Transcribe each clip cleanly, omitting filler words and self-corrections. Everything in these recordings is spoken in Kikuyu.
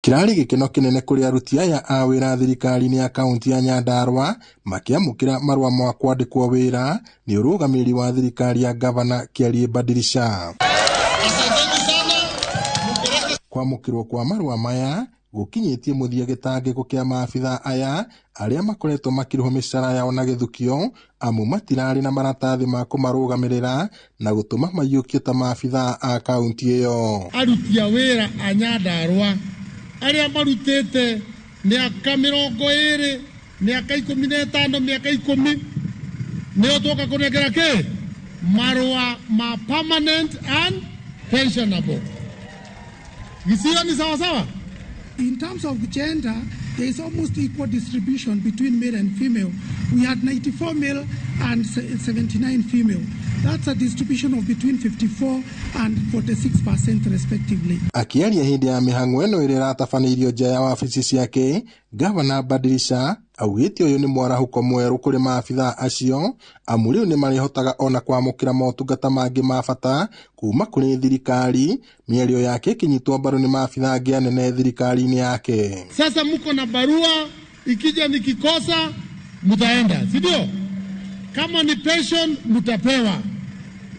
Kĩrarĩ gĩkeno kĩnene kũrĩ aruti aya a wĩra thirikari-inĩ ya kaunti ya Nyandarua makĩamũkĩra marũa ma kwandĩkwo wĩra nĩ ũrũgamĩrĩri wa thirikari ya Gavana Kĩarie Badilisha. Kwamũkĩrwo kwa marũa maya gũkinyĩtie mũthia gĩtangĩko kĩa maabitha aya arĩa makoretwo makĩrĩhwo mĩcara yao na gĩthukio amu matirarĩ na maratathi ma kũmarũgamĩrĩra na gũtũma maiyũkio ta maabitha a kaunti ĩyo. Aruti a wĩra a Nyandarua arĩa marutĩte mĩaka 20, mĩaka 15, mĩaka 10, nĩo twoka kũnengera kĩ marũa ma permanent and pensionable. Gĩcigo ni sawasawa. In terms of gender, there is almost equal distribution between male and female. We had 94 male and 79 female. That's a distribution of between 54 and 46% respectively. Akĩaria hĩndĩ ya mĩhang'o ĩno ĩrĩa ĩratabanĩirio nja ya wabici ciake, Gavana Badilisha augĩte ũyũ nĩ mwarahũko mwerũ kũrĩ maabitha acio amu rĩu nĩ marĩhotaga ona kwamũkĩra motungata mangĩ ma bata kuma kũrĩ thirikari, mĩario yake ĩkĩnyitwo mbaru nĩ maabitha angĩ anene thirikari-inĩ yake. Sasa mko na barua, ikija nikikosa mtaenda, si ndio? Kama ni pension mtapewa,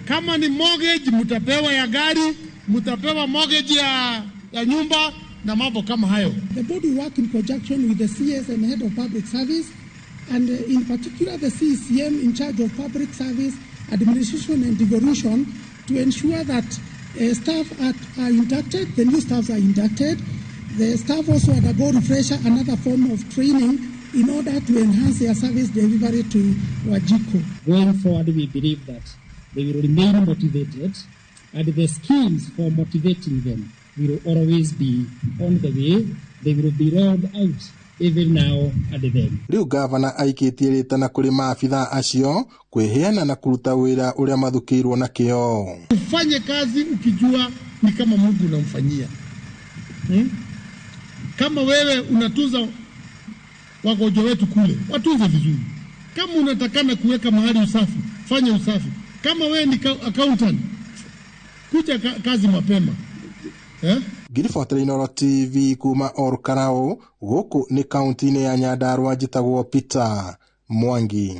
kama ni mortgage mtapewa ya gari, mtapewa mortgage ya nyumba na mambo kama hayo. The board will work in conjunction with the CS and head of public service, and in particular the CECM in charge of public service administration and devolution, to ensure that staff are inducted, the new staffs are inducted. The staff also undergo refresher, another form of training, in order to enhance their service delivery to Wanjiku. Going forward, we believe that they will remain motivated, and the schemes for motivating them will always be on the way. They will be rolled out every now and then. Rĩu gavana aikĩtie rĩtana kũrĩ maabitha acio kwĩheana na kũruta wĩra ũrĩa mathukĩirwo na kĩo. Ufanye kazi ukijua ni kama Mungu unamfanyia. Kama wewe unatunza wagonjwa wetu kule, watunze vizuri. Kama unatakana kuweka mahali usafi, fanya usafi. Kama wewe ni accountant, kuja kazi mapema. Ngiribotera Inooro TV kuma Olkalou gũkũ nĩ kaunti-inĩ ya Nyandarua, njĩtagwo Peter Mwangi.